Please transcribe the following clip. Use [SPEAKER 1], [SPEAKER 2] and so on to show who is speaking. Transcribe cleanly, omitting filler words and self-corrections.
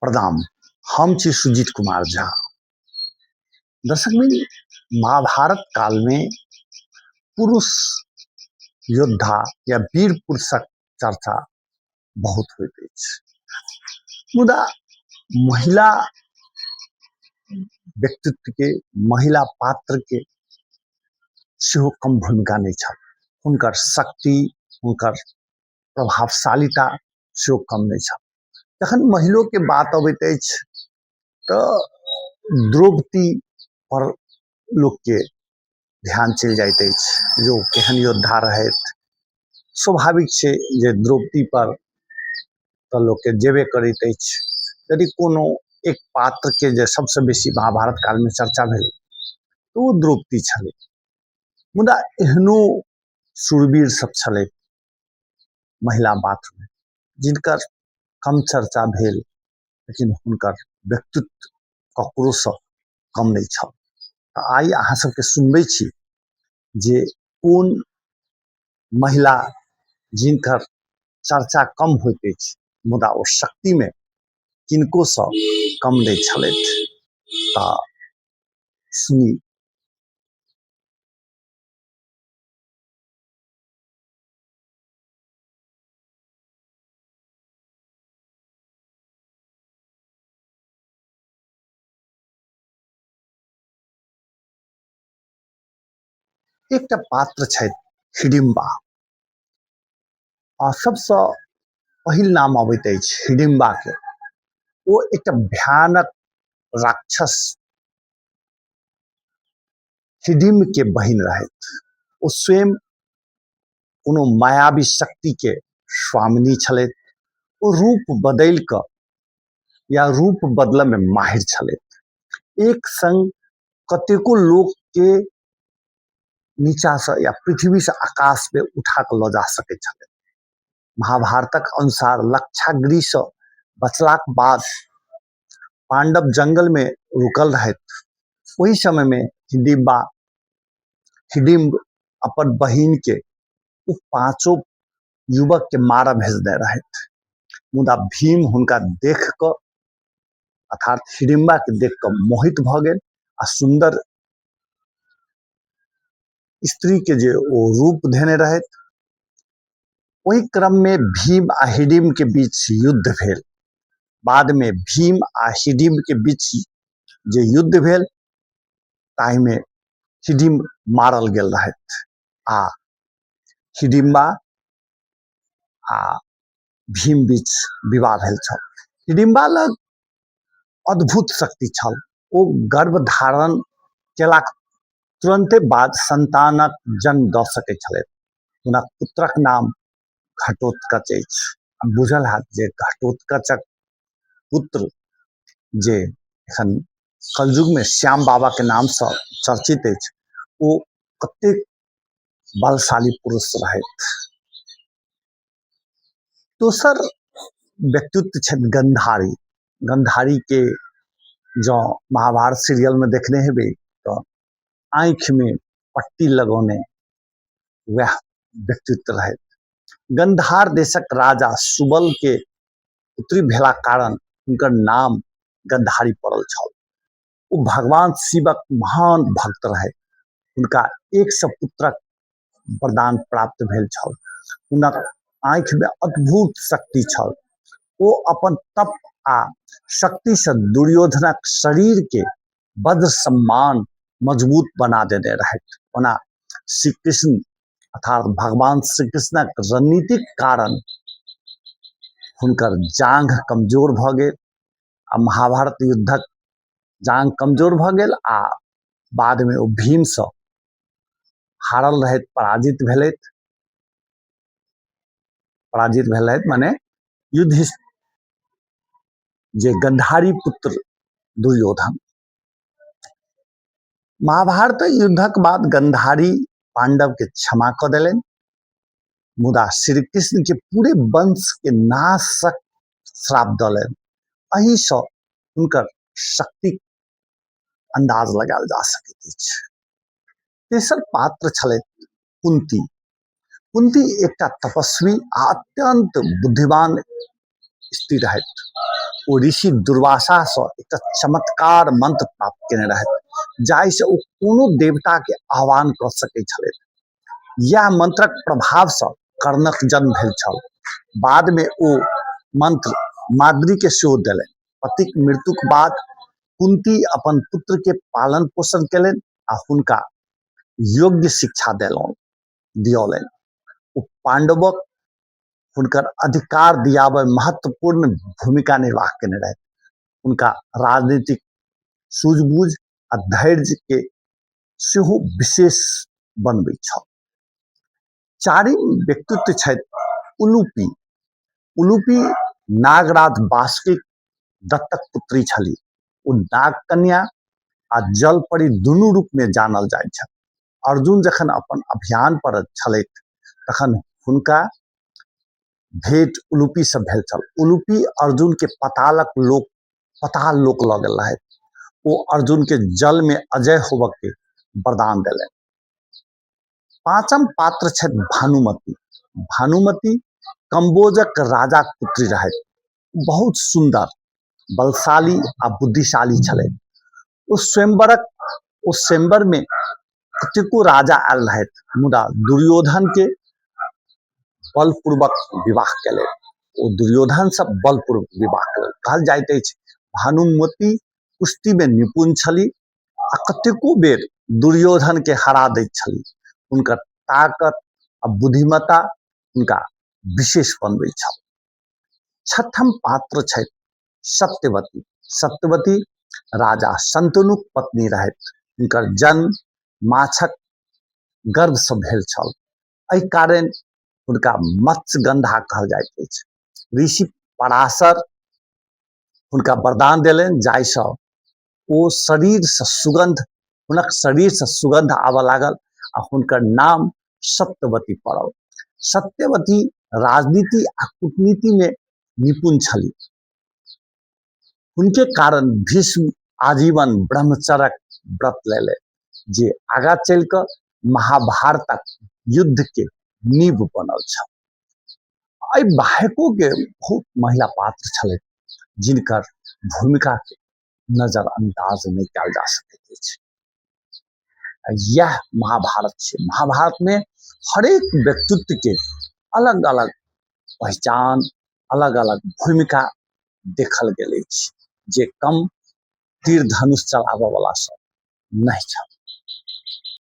[SPEAKER 1] प्रणाम। हम छी सुजीत कुमार झा। दर्शक मित्र, महाभारत काल में पुरुष योद्धा या वीर पुरुषक चर्चा बहुत होइत अछि, मुदा महिला व्यक्तित्व के, महिला पात्र के सेहो कम भूमिका नहि छल। हुनकर शक्ति, हुनकर प्रभावशालिता सेहो कम नहि छल। जखन महिलोके बात अबैत अछि तऽ द्रौपदी पर लोकके ध्यान चलि जाइत अछि जे ओ केहन योद्धा रहथि। स्वाभाविक छै जे द्रौपदी पर तऽ लोकके जेबे करैत अछि। यदि कोनो एक पात्रके जे सबसँ बेसी महाभारत कालमे चर्चा भेलै तऽ ओ द्रौपदी छलै। मुदा एहनो शूरवीर सब छलै महिला पात्रमे जिनकर कम चर्चा भेल, लेकिन हुनकर व्यक्तित्व ककरोसँ कम नहि छल। तऽ आइ अहाँ सबके सुनबै छी जे कोन महिला जिनकर चर्चा कम होइत अछि मुदा ओ शक्तिमे किनकोसँ कम नहि छलथि। तऽ सुनी। एकटा पात्र छथि हिडिम्बा, आ सबसँ पहिल नाम अबैत अछि हिडिम्बा के। ओ एकटा भयानक राक्षस हिडिम्ब के बहिन रहथि। ओ स्वयं कोनो मायावी शक्ति के स्वामिनी छलथि। ओ रूप बदलि कऽ या रूप बदलऽ में माहिर छलथि। एक संग कतेको लोक के नीचा से या पृथ्वी से आकाश में उठा कऽ लऽ जा सकैत छलथि। महाभारतक अनुसार लक्षागृह से बचलाक बाद पांडव जंगल में रुकल रहथि। ओहि समय में हिडिम्ब अपन बहिन के ओ पांचों युवक के मारऽ भेजने रहथि। मुदा भीम हुनका देख कऽ, अर्थात हिडिम्बा के देख कऽ मोहित भऽ गेल आ सुंदर स्त्री के जे ओ रूप धेने रहथि। ओहि क्रम में भीम आ हिडिम्ब के बीच युद्ध भेल। बाद में भीम आ हिडिम्ब के बीच जे युद्ध भेल ताहि में हिडिम्ब मारल गेल रहथि आ हिडिम्बा आ भीम बीच विवाह भेल छल। हिडिम्बा लग अद्भुत शक्ति छल। ओ गर्भ धारण केलाक तुरंते बाद संतानक जन्म दऽ सकैत छलथि। हुनक पुत्रक नाम घटोत्कच अछि। बुझल हैत जे घटोत्कचक पुत्र जे एखन कलयुगमे श्याम बाबाके नामसँ चर्चित अछि, ओ कतेक बलशाली पुरुष रहथि। दोसर व्यक्तित्व छथि गंधारी। गंधारी के जँ महाभारत सीरियलमे देखने हेबै तऽ आँखिमे पट्टी लगौने वएह व्यक्तित्व रहथि। गंधार देशक राजा सुबल के पुत्री भेला कारण हुनकर नाम गंधारी पड़ल छल। ओ भगवान शिवक महान भक्त रहथि। हुनका 100 पुत्रक वरदान प्राप्त भेल छल। हुनक आँखिमे अद्भुत शक्ति छल। ओ अपन तप आ शक्तिसँ दुर्योधनक शरीरके वज्र सम्मान मजबूत बना देने रहथि। ओना श्री कृष्ण अर्थात भगवान श्री कृष्णक रणनीतिक कारण हुनकर जांघ कमजोर भऽ गेल आ महाभारत युद्धक जांघ कमजोर भऽ गेल आ बादमे ओ भीमसँ हारल रहथि, पराजित भेलथि। पराजित भेल रहथि माने युद्ध जे गंधारी पुत्र दुर्योधन। महाभारत युद्धक बाद गंधारी पांडव के क्षमा कऽ देलनि, मुदा श्री कृष्ण के पूरे वंश के नाशक श्राप देलनि। एहिसँ हुनकर शक्तिक अंदाज लगायल जा सकैत अछि। तेसर पात्र छलथि कुंती। कुंती एकटा तपस्वी आ अत्यंत बुद्धिमान स्त्री रहथि। ओ ऋषि दुर्वासासँ एकटा चमत्कार मंत्र प्राप्त केने रहथि, जाहिसँ ओ कोनो देवताके आह्वान कऽ सकैत छलथि। इएह मंत्रक प्रभावसँ कर्णक जन्म भेल छल। बादमे ओ मंत्र माद्रीके सेहो देलनि। पतिक मृत्युक बाद कुंती अपन पुत्रके पालन पोषण केलनि आ हुनका योग्य शिक्षा देलनि दियौलनि। ओ पांडवक हुनकर अधिकार दियाबय महत्वपूर्ण भूमिका निर्वाह केने रहथि। हुनका राजनीतिक सूझबूझ आ धैर्य के सेहो विशेष बनबै छल। चारिम व्यक्तित्व छथि उलूपी। उलूपी नागराज बासुकीक दत्तक पुत्री छलीह। ओ नाग कन्या आ जलपरी दुनू रूप में जानल जाइत छथि। अर्जुन जखन अपन अभियान पर छलथि तखन हुनका भेंट उलूपी से भेल छल। उलूपी अर्जुन के पातालक लोक पताल लोक लऽ गेल रहथि। ओ अर्जुन के जल में अजय होबऽ के वरदान देलनि। पांचम पात्र छथि भानुमति। भानुमति कम्बोजक राजाक पुत्री रहथि। बहुत सुंदर, बलशाली आ बुद्धिशाली छलथि। ओ स्वयंवरक ओ स्वयंवर में कतेको राजा आयल रहथि, मुदा दुर्योधन के बलपूर्वक विवाह केलनि। ओ दुर्योधन से बलपूर्वक विवाह केलनि। कहल जाइत अछि भानुमति कुश्ती में निपुण छली आ कतेको बेर दुर्योधन के हरा दैत छली। हुनकर ताकत आ बुद्धिमत्ता हुनका विशेष बनबैत छल। छठम पात्र छथि सत्यवती। सत्यवती राजा शंतनुक पत्नी रहथि। हुनकर जन्म माछक गर्भसँ भेल छल। एहि कारण हुनका मत्स्यगंधा कहल जाइत अछि। ऋषि पराशर हुनका वरदान देलनि जाहिसँ ओ शरीरसँ सुगंध हुनक शरीरसँ सुगंध आबऽ लागल आ हुनकर नाम सत्यवती पड़ल। सत्यवती राजनीति आ कूटनीतिमे निपुण छली। हुनके कारण भीष्म आजीवन ब्रह्मचर्यक व्रत लेलनि, जे आगाँ चलि कऽ महाभारतक युद्ध के नींव बनल छल। एहि बाहेको के बहुत महिला पात्र छलथि जिनकर भूमिका के नजरअंदाज नहि कयल जा सकैत अछि। इएह महाभारत छै। महाभारत में हरेक व्यक्तित्व के अलग अलग पहचान, अलग अलग भूमिका देखल गेल अछि, जे कम तीर धनुष चलाबऽ वाला सब नहि छल।